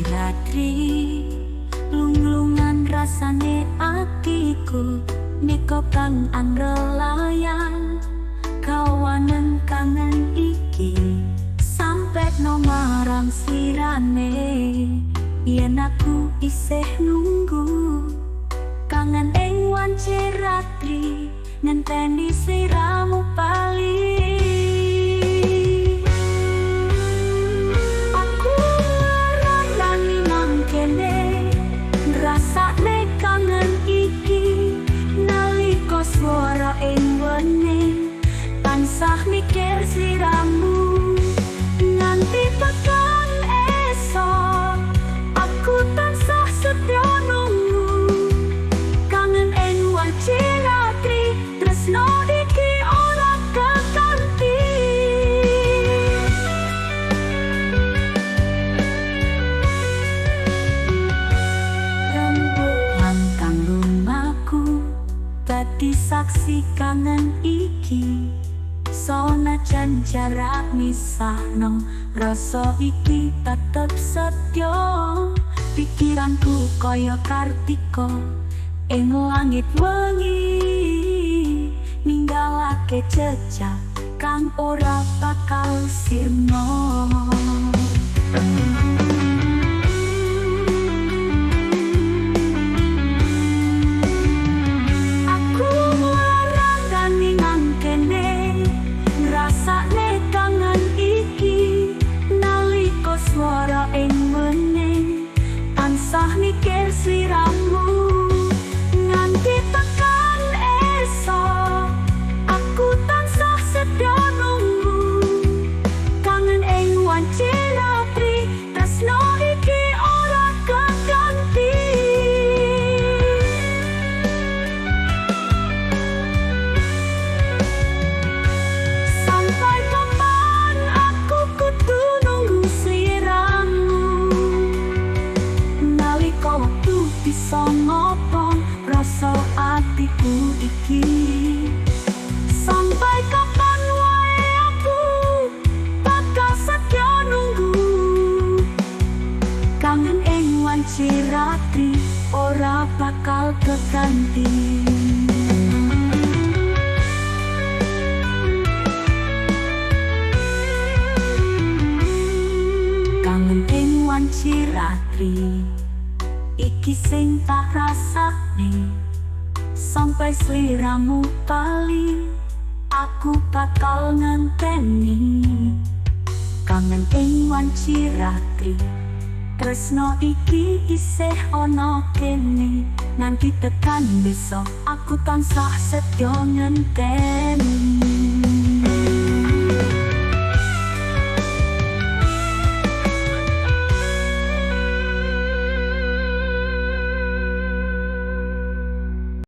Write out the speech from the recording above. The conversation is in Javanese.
Ratri, lunglungan rasane atiku niko kang angrelayan kawanen kangen iki sampe no marang sirane yen aku isih nunggu kangen ing wanci ratri ngenteni sliramu bali. Aku ngrasani nang kene ngrasakne kangen iki nalika swara ing wening tansah mikir sliramu nganti tekan esok aku tansah setya nunggu kangen ing wanci ratri tresno iki ora kekanti. Rembulan kang lumaku dadi saksi kangen iki senajan jarak misahno rasa iki tetep setya pikiranku kaya kartika ing langit wengi ninggalake jejak kang ora bakal sirna. Aku nglarangani nang kene ngrasakne kangen iki nalika swara ing wening tansah mikir sliramu nganti tekan esok aku tansah setya nunggu kangen ing wanci ratri tresno iki ora keganti. Sampai kapan aku kudu nunggu sliramu nalika wektu bisa ngobong rasa atiku iki. Sampai kapan wae aku bakal setya nunggu kangen ing wanci ratri ora bakal keganti. Kangen ing wanci ratri iki sing tak rasakne sampai sliramu bali aku bakal ngenteni kangen ing wanci ratri tresno iki isih ana kene nganti tekan besok aku tansah setya ngenteni.